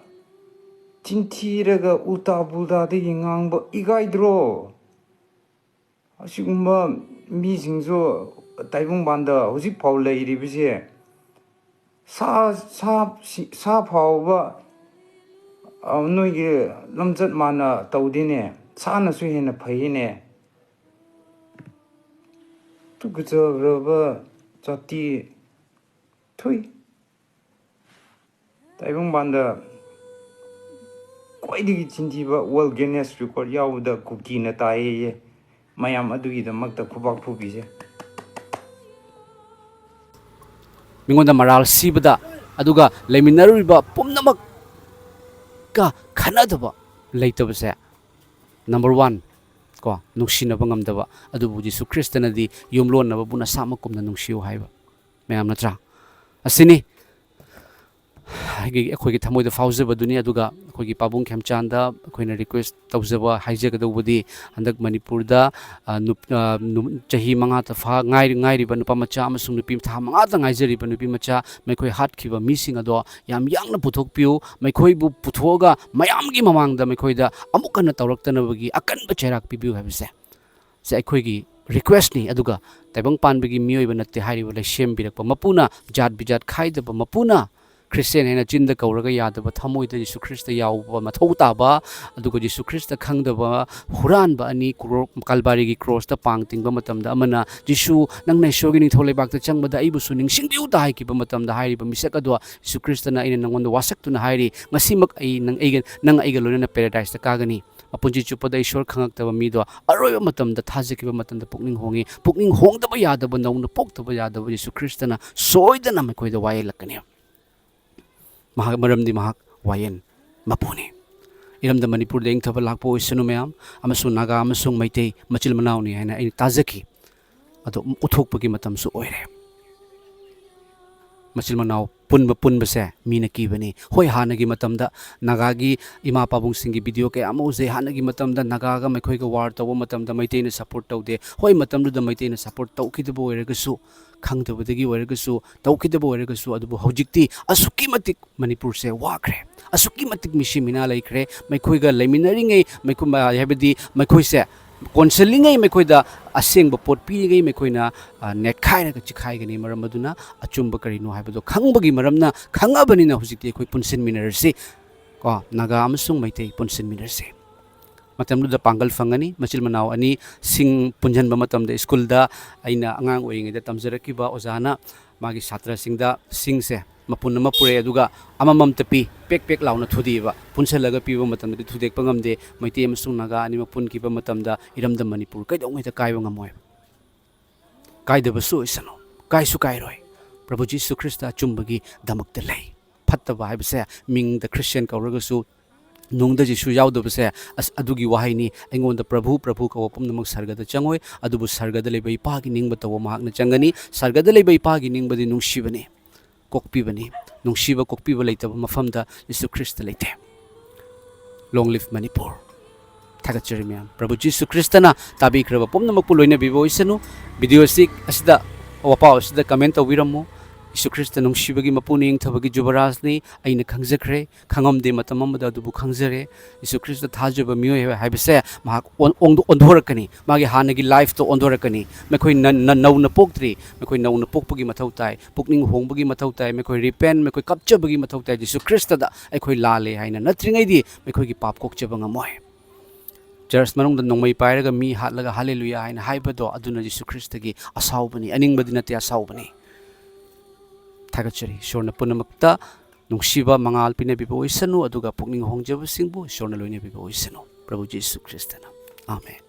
ꯆꯤꯟꯊꯤꯔꯒ ꯎꯜꯇꯥ ꯄꯨꯜꯇꯥꯗꯒꯤ ꯉꯥꯡꯕ ꯏꯀꯥꯏꯗ꯭ꯔꯣ? ꯑꯁꯤꯒꯨꯝꯕ ꯃꯤꯁꯤꯡꯁꯨ ꯇꯥꯏꯕꯪꯄꯥꯟꯗ ꯍꯧꯖꯤꯛ ꯐꯥꯎ ꯂꯩꯔꯤꯕꯁꯦ꯫ ꯁꯥ, ꯁꯥ, ꯁꯤ-, ꯁꯥ ꯐꯥꯎꯕ, ꯑ, ꯅꯣꯏꯒꯤ ꯂꯝꯆꯠ ꯃꯥꯟꯅ ꯇꯧꯗꯦꯅꯦ꯫ ꯁꯥꯅꯁꯨ ꯍꯦꯟꯅ ꯐꯩꯅꯦ꯫ ꯇꯨꯀꯠꯆꯈ꯭ꯔꯕ ꯖꯥꯇꯤ꯫ ꯊꯨꯏ꯫ ꯇꯥꯏꯕꯪꯄꯥꯟꯗ ꯈ꯭ꯋꯥꯏꯗꯒꯤ ꯆꯤꯟꯊꯤꯕ World Guinness Record ꯌꯥꯎꯕꯗ ꯀꯨꯀꯤꯅ ꯇꯥꯏꯌꯦꯌꯦ꯫ ꯃꯌꯥꯝ ꯑꯗꯨꯒꯤꯗꯃꯛꯇ ꯈꯨꯕꯥꯛ ꯐꯨꯕꯤꯁꯦ꯫ ꯃꯤꯉꯣꯟꯗ ꯃꯔꯥꯜ ꯁꯤꯕꯗ, ꯑꯗꯨꯒ ꯂꯩꯃꯤꯟꯅꯔꯨꯔꯤꯕ ꯄꯨꯝꯅꯃꯛꯀ ꯈꯟꯅꯗꯕ ꯂꯩꯇꯕꯁꯦ꯫ Number one, ꯀꯣ, ꯅꯨꯡꯁꯤꯅꯕ ꯉꯝꯗꯕ꯫ ꯑꯗꯨꯕꯨ ꯖꯤꯁꯨ ꯈ꯭ꯔꯤꯁꯇꯅꯗꯤ ꯌꯨꯝꯂꯣꯟꯅꯕꯕꯨ ꯅꯁꯥꯃꯛꯀꯨꯝꯅ ꯅꯨꯡꯁꯤꯌꯨ ꯍꯥꯏꯕ꯫ ꯃꯌꯥꯝ ꯅꯠꯇ꯭ꯔꯥ? ꯑꯁꯤꯅꯤ ꯑꯩꯒꯤ, ꯑꯩꯈꯣꯏꯒꯤ ꯊꯃꯣꯏꯗ ꯐꯥꯎꯖꯕꯗꯨꯅꯤ꯫ ꯑꯗꯨꯒ ꯑꯩꯈꯣꯏꯒꯤ ꯄꯥꯕꯨꯡ ꯈꯦꯝꯆꯥꯟꯗ ꯑꯩꯈꯣꯏꯅ request ꯇꯧꯖꯕ, ꯍꯥꯏꯖꯒꯗꯧꯕꯗꯤ, ꯍꯟꯗꯛ ꯃꯅꯤꯄꯨꯔꯗ, ꯑ, ꯅꯨꯞ-, ꯑ, ꯅꯨ-, ꯆꯍꯤ ꯃꯉꯥꯇ ꯐꯥ-, ꯉꯥꯏꯔꯤ-, ꯉꯥꯏꯔꯤꯕ ꯅꯨꯄꯥ ꯃꯆꯥ ꯑꯃꯁꯨꯡ ꯅꯨꯄꯤ ꯊꯥ ꯃꯉꯥꯇ ꯉꯥꯏꯖꯔꯤꯕ ꯅꯨꯄꯤ ꯃꯆꯥ, ꯃꯈꯣꯏ ꯍꯥꯠꯈꯤꯕ ꯃꯤꯁꯤꯡ ꯑꯗꯣ ꯌꯥꯝ ꯌꯥꯡꯅ ꯄꯨꯊꯣꯛꯄꯤꯌꯨ꯫ ꯃꯈꯣꯏꯕꯨ ꯄꯨꯊꯣꯛꯑꯒ ꯃꯌꯥꯝꯒꯤ ꯃꯃꯥꯡꯗ ꯃꯈꯣꯏꯗ ꯑꯃꯨꯛ ꯍꯟꯅ ꯇꯧꯔꯛꯇꯅꯕꯒꯤ ꯑꯀꯟꯕ ꯆꯩꯔꯥꯛ ꯄꯤꯕꯤꯌꯨ ꯍꯥꯏꯕꯁꯦ, ꯁꯦ ꯑꯩꯈꯣꯏꯒꯤ requestꯅꯤ꯫ ꯑꯗꯨꯒ ꯇꯥꯏꯕꯪ ꯄꯥꯟꯕꯒꯤ ꯃꯤꯑꯣꯏꯕ ꯅꯠꯇꯦ ꯍꯥꯏꯔꯤꯕ ꯂꯩꯁꯦꯝꯕꯤꯔꯛꯄ ꯃꯄꯨꯅ, ꯖꯥꯠ ꯕꯤꯖꯥꯠ ꯈꯥꯏꯗꯕ ꯃꯄꯨꯅ, ꯈ꯭ꯔꯤꯁꯇꯤꯌꯥꯟ ꯍꯥꯏꯅ ꯆꯤꯟꯗ ꯀꯧꯔꯒ ꯌꯥꯗꯕ, ꯊꯃꯣꯏꯗ ꯖꯤꯁꯨ ꯈ꯭ꯔꯤꯁꯇ ꯌꯥꯎꯕ ꯃꯊꯧ ꯇꯥꯕ, ꯑꯗꯨꯒ ꯖꯤꯁꯨ ꯈ꯭ꯔꯤꯁꯇ ꯈꯪꯗꯕ ꯍꯨꯔꯥꯟꯕ ꯑꯅꯤ ꯀ꯭ꯔꯣ-, ꯀꯜꯕꯥꯔꯤꯒꯤ ꯀ꯭ꯔꯣꯁꯇ ꯄꯥꯡ ꯇꯤꯡꯕ ꯃꯇꯝꯗ ꯑꯃꯅ, "ꯖꯤꯁꯨ, ꯅꯪꯅ ꯏꯁꯣꯔꯒꯤ ꯅꯤꯡꯊꯧ ꯂꯩꯕꯥꯛꯇ ꯆꯪꯕꯗ ꯑꯩꯕꯨꯁꯨ ꯅꯤꯡꯁꯤꯡꯕꯤꯌꯨ" ꯇ ꯍꯥꯏꯈꯤꯕ ꯃꯇꯝꯗ, ꯍꯥꯏꯔꯤꯕ ꯃꯤꯁꯛ ꯑꯗꯣ ꯖꯤꯁꯨ ꯈ꯭ꯔꯤꯁꯇꯅ, "ꯑꯩꯅ ꯅꯪꯉꯣꯟꯗ ꯋꯥꯁꯛꯇꯨꯅ ꯍꯥꯏꯔꯤ, ꯉꯁꯤꯃꯛ ꯑꯩ ꯅꯪ ꯑꯩꯒ, ꯅꯪ ꯑꯩꯒ ꯂꯣꯏꯅꯅ ꯄꯦꯔꯥꯗꯥꯏꯁꯇ ꯀꯥꯒꯅꯤ"꯫ ꯃꯄꯨꯟꯁꯤ ꯆꯨꯞꯄꯗ ꯏꯁꯣꯔ ꯈꯪꯉꯛꯇꯕ ꯃꯤꯗꯣ ꯑꯔꯣꯏꯕ ꯃꯇꯝꯗ ꯊꯥꯖꯈꯤꯕ ꯃꯇꯝꯗ ꯄꯨꯛꯅꯤꯡ ꯍꯣꯡꯉꯤ꯫ ꯄꯨꯛꯅꯤꯡ ꯍꯣꯡꯗꯕ ꯌꯥꯗꯕ, ꯅꯧꯅ ꯄꯣꯛꯇꯕ ꯌꯥꯗꯕ ꯌꯦꯁꯨ ꯈ꯭ꯔꯤꯁꯇꯅ ꯁꯣꯏꯗꯅ ꯃꯈꯣꯏꯗ ꯋꯥꯌꯦꯜꯂꯛꯀꯅꯤ꯫ ꯃꯍꯥꯛ, ꯃꯔꯝꯗꯤ ꯃꯍꯥꯛ ꯋꯥꯌꯦꯜ ꯃꯄꯨꯅꯤ꯫ ꯏꯔꯝꯗꯝ ꯃꯅꯤꯄꯨꯔꯗ ꯏꯪꯊꯕ ꯂꯥꯛꯄ ꯑꯣꯏꯁꯅꯨ ꯃꯌꯥꯝ, ꯑꯃꯁꯨꯡ ꯅꯥꯒꯥ ꯑꯃꯁꯨꯡ ꯃꯩꯇꯩ ꯃꯆꯤꯜ ꯃꯅꯥꯎꯅꯤ ꯍꯥꯏꯅ ꯑꯩꯅ ꯇꯥꯖꯈꯤ꯫ ꯑꯗꯣ ꯎꯠꯊꯣꯛꯄꯒꯤ ꯃꯇꯝꯁꯨ ꯑꯣꯏꯔꯦ꯫ ꯃꯆꯤꯜ ꯃꯅꯥꯎ ꯄꯨꯟꯕ, ꯄꯨꯟꯕꯁꯦ ꯃꯤꯅ ꯀꯤꯕꯅꯤ꯫ ꯍꯣꯏ, ꯍꯥꯟꯅꯒꯤ ꯃꯇꯝꯗ ꯅꯥꯒꯥꯒꯤ ꯏꯃꯥ ꯄꯥꯕꯨꯡꯁꯤꯡꯒꯤ ꯚꯤꯗꯤꯑꯣ ꯀꯌꯥ ꯑꯃ ꯎꯖꯩ꯫ ꯍꯥꯟꯅꯒꯤ ꯃꯇꯝꯗ ꯅꯥꯒꯥꯒ ꯃꯈꯣꯏꯒ ꯋꯥꯔ ꯇꯧꯕ ꯃꯇꯝꯗ ꯃꯩꯇꯩꯅ ꯁꯄꯣꯔꯠ ꯇꯧꯗꯦ꯫ ꯍꯣꯏ, ꯃꯇꯝꯗꯨꯗ ꯃꯩꯇꯩꯅ ꯁꯄꯣꯔꯠ ꯇꯧꯈꯤꯗꯕ ꯑꯣꯏꯔꯒꯁꯨ, ꯈꯪꯗꯕꯗꯒꯤ ꯑꯣꯏꯔꯒꯁꯨ, ꯇꯧꯈꯤꯗꯕ ꯑꯣꯏꯔꯒꯁꯨ, ꯑꯗꯨꯕꯨ ꯍꯧꯖꯤꯛꯇꯤ ꯑꯁꯨꯛꯀꯤ ꯃꯇꯤꯛ ꯃꯅꯤꯄꯨꯔꯁꯦ ꯋꯥꯈ꯭ꯔꯦ, ꯑꯁꯨꯛꯀꯤ ꯃꯇꯤꯛ ꯃꯤꯁꯤ ꯃꯤꯅꯥ ꯂꯩꯈ꯭ꯔꯦ꯫ ꯃꯈꯣꯏꯒ ꯂꯩꯃꯤꯟꯅꯔꯤꯉꯩ, ꯃꯈꯣꯏ, ꯍꯥꯏꯕꯗꯤ ꯃꯈꯣꯏꯁꯦ ꯀꯣꯟꯁꯤꯜꯂꯤꯉꯩ, ꯃꯈꯣꯏꯗ ꯑꯁꯦꯡꯕ ꯄꯣꯠ ꯄꯤꯔꯤꯉꯩ, ꯃꯈꯣꯏꯅ, ꯑ, ꯅꯦꯠꯈꯥꯏꯔꯒ ꯆꯤꯈꯥꯏꯒꯅꯤ꯫ ꯃꯔꯝ ꯑꯗꯨꯅ ꯑꯆꯨꯝꯕ ꯀꯔꯤꯅꯣ ꯍꯥꯏꯕꯗꯣ ꯈꯪꯕꯒꯤ ꯃꯔꯝꯅ, ꯈꯪꯉꯕꯅꯤꯅ ꯍꯧꯖꯤꯛꯇꯤ ꯑꯩꯈꯣꯏ ꯄꯨꯟꯁꯤꯟꯃꯤꯟꯅꯔꯁꯤ꯫ ꯀꯣ, ꯅꯥꯒꯥ ꯑꯃꯁꯨꯡ ꯃꯩꯇꯩ ꯄꯨꯟꯁꯤꯟꯃꯤꯟꯅꯔꯁꯤ꯫ ꯃꯇꯝꯗꯨꯗ ꯄꯥꯡꯒꯜ ꯐꯪꯒꯅꯤ꯫ ꯃꯆꯤꯜ ꯃꯅꯥꯎ ꯑꯅꯤ ꯁꯤꯡ ꯄꯨꯟꯁꯤꯟꯕ ꯃꯇꯝꯗ, ꯁ꯭ꯀꯨꯜꯗ ꯑꯩꯅ ꯑꯉꯥꯡ ꯑꯣꯏꯔꯤꯉꯩꯗ ꯇꯝꯖꯔꯛꯈꯤꯕ ꯑꯣꯖꯥꯅ ꯃꯥꯒꯤ ꯁꯥꯇ꯭ꯔꯁꯤꯡꯗ ꯁꯤꯡꯁꯦ ꯃꯄꯨꯟ ꯑꯃ ꯄꯨꯔꯛꯑꯦ, ꯑꯗꯨꯒ ꯑꯃꯃꯝꯇ ꯄꯤ, ꯄꯦꯛ ꯄꯦꯛ ꯂꯥꯎꯅ ꯊꯨꯗꯦꯛꯑꯦꯕ꯫ ꯄꯨꯟꯁꯤꯜꯂꯒ ꯄꯤꯕ ꯃꯇꯝꯗꯗꯤ ꯊꯨꯗꯦꯛꯄ ꯉꯝꯗꯦ꯫ ꯃꯩꯇꯩ ꯑꯃꯁꯨꯡ ꯅꯥꯒꯥ ꯑꯅꯤꯃꯛ ꯄꯨꯟꯈꯤꯕ ꯃꯇꯝꯗ ꯏꯔꯝꯗꯝ ꯃꯅꯤꯄꯨꯔ ꯀꯩꯗꯧꯉꯩꯗ ꯀꯥꯏꯕ ꯉꯝꯃꯣꯏ꯫ ꯀꯥꯏꯗꯕꯁꯨ ꯑꯣꯏꯁꯅꯨ, ꯀꯥꯏꯁꯨ ꯀꯥꯏꯔꯣꯏ꯫ ꯄ꯭ꯔꯚꯨ ꯖꯤꯁꯨ ꯈ꯭ꯔꯤꯁꯇ ꯑꯆꯨꯝꯕꯒꯤꯗꯃꯛꯇ ꯂꯩ꯫ ꯐꯠꯇꯕ ꯍꯥꯏꯕꯁꯦ, ꯃꯤꯡꯗ ꯈ꯭ꯔꯤꯁꯇꯤꯌꯥꯟ ꯀꯧꯔꯒꯁꯨ, ꯅꯨꯡꯗ ꯖꯤꯁꯨ ꯌꯥꯎꯗꯕꯁꯦ, ꯑꯁ, ꯑꯗꯨꯒꯤ ꯋꯥꯍꯩꯅꯤ꯫ ꯑꯩꯉꯣꯟꯗ ꯄ꯭ꯔꯚꯨ, ꯄ꯭ꯔꯚꯨ ꯀꯧꯕ ꯄꯨꯝꯅꯃꯛ ꯁꯔꯒꯗ ꯆꯪꯉꯣꯏ, ꯑꯗꯨꯕꯨ ꯁꯔꯒꯗ ꯂꯩꯕ ꯏꯄꯥꯒꯤ ꯅꯤꯡꯕ ꯇꯧꯕ ꯃꯍꯥꯛꯅ ꯆꯪꯒꯅꯤ꯫ ꯁꯔꯒꯗ ꯂꯩꯕ ꯏꯄꯥꯒꯤ ꯅꯤꯡꯕꯗꯤ ꯅꯨꯡꯁꯤꯕꯅꯤ, ꯀꯣꯛꯄꯤꯕꯅꯤ꯫ ꯅꯨꯡꯁꯤꯕ ꯀꯣꯛꯄꯤꯕ ꯂꯩꯇꯕ ꯃꯐꯝꯗ ꯖꯤꯁꯨ ꯈ꯭ꯔꯤꯁꯇ ꯂꯩꯇꯦ꯫ Long live Manipur. ꯊꯥꯒꯠꯆꯔꯤ ꯃꯌꯥꯝ꯫ ꯄ꯭ꯔꯚꯨ ꯖꯤꯁꯨ ꯈ꯭ꯔꯤꯁꯇꯅ ꯇꯥꯕꯤꯈ꯭ꯔꯕ ꯄꯨꯝꯅꯃꯛꯄꯨ ꯂꯣꯏꯅꯕꯤꯕ ꯑꯣꯏꯁꯅꯨ꯫ ꯚꯤꯗꯤꯑꯣ ꯑꯁꯤ, ꯑꯁꯤꯗ, ꯋꯥꯄꯥꯎ ꯑꯁꯤꯗ ꯀꯃꯦꯟ ꯇꯧꯕꯤꯔꯝꯃꯨ꯫ ꯖꯤꯁꯨ ꯈ꯭ꯔꯤꯁꯇ ꯅꯨꯡꯁꯤꯕꯒꯤ ꯃꯄꯨꯅꯤ, ꯏꯪꯊꯕꯒꯤ ꯖꯨꯕꯔꯥꯖꯅꯤ꯫ ꯑꯩꯅ ꯈꯪꯖꯈ꯭ꯔꯦ, ꯈꯪꯉꯝꯗꯦ ꯃꯇꯝ ꯑꯃꯗ, ꯑꯗꯨꯕꯨ ꯈꯪꯖꯔꯦ꯫ ꯖꯤꯁꯨ ꯈ꯭ꯔꯤꯁꯇ ꯊꯥꯖꯕ ꯃꯤꯑꯣꯏ ꯍꯥꯏꯕꯁꯦ ꯃꯍꯥꯛ ꯑꯣꯟ-, ꯑꯣꯟ-, ꯑꯣꯟꯊꯣꯔꯛꯀꯅꯤ꯫ ꯃꯥꯒꯤ ꯍꯥꯟꯅꯒꯤ ꯂꯥꯏꯐꯇꯣ ꯑꯣꯟꯊꯣꯔꯛꯀꯅꯤ꯫ ꯃꯈꯣꯏ ꯅ-, ꯅ-, ꯅꯧꯅ ꯄꯣꯛꯇ꯭ꯔꯤ꯫ ꯃꯈꯣꯏ ꯅꯧꯅ ꯄꯣꯛꯄꯒꯤ ꯃꯊꯧ ꯇꯥꯏ꯫ ꯄꯨꯛꯅꯤꯡ ꯍꯣꯡꯕꯒꯤ ꯃꯊꯧ ꯇꯥꯏ꯫ ꯃꯈꯣꯏ ꯔꯤꯄꯦꯟ, ꯃꯈꯣꯏ ꯀꯞꯆꯕꯒꯤ ꯃꯊꯧ ꯇꯥꯏ꯫ ꯖꯤꯁꯨ ꯈ꯭ꯔꯤꯁꯇꯗ ꯑꯩꯈꯣꯏ ꯂꯥꯜꯂꯦ ꯍꯥꯏꯅ ꯅꯠꯇ꯭ꯔꯤꯉꯩꯗꯤ ꯃꯈꯣꯏꯒꯤ ꯄꯥꯞ ꯀꯣꯛꯆꯕ ꯉꯝꯃꯣꯏ꯫ ꯆꯔꯆ ꯃꯅꯨꯡꯗ ꯅꯣꯡꯃꯩ ꯄꯥꯏꯔꯒ ꯃꯤ ꯍꯥꯠꯂꯒ ꯍꯥꯂꯦꯂꯨꯌꯥ ꯍꯥꯏꯅ ꯍꯥꯏꯕꯗꯣ, ꯑꯗꯨꯅ ꯖꯤꯁꯨ ꯈ꯭ꯔꯤꯁꯇꯒꯤ ꯑꯁꯥꯎꯕꯅꯤ, ꯑꯅꯤꯡꯕꯗꯤ ꯅꯠꯇꯦ, ꯑꯁꯥꯎꯕꯅꯤ꯫ ꯊꯥꯒꯠꯆꯔꯤ꯫ ꯏꯁꯣꯔꯅ ꯄꯨꯝꯅꯃꯛꯇ ꯅꯨꯡꯁꯤꯕ ꯃꯉꯥꯜ ꯄꯤꯅꯕꯤꯕ ꯑꯣꯏꯁꯅꯨ, ꯑꯗꯨꯒ ꯄꯨꯛꯅꯤꯡ ꯍꯣꯡꯖꯕꯁꯤꯡꯕꯨ ꯏꯁꯣꯔꯅ ꯂꯣꯏꯅꯕꯤꯕ ꯑꯣꯏꯁꯅꯨ꯫ ꯄ꯭ꯔꯚꯨ ꯖꯤꯁꯨ ꯈ꯭ꯔꯤꯁꯇꯅ꯫ ꯑꯥꯃꯦꯟ꯫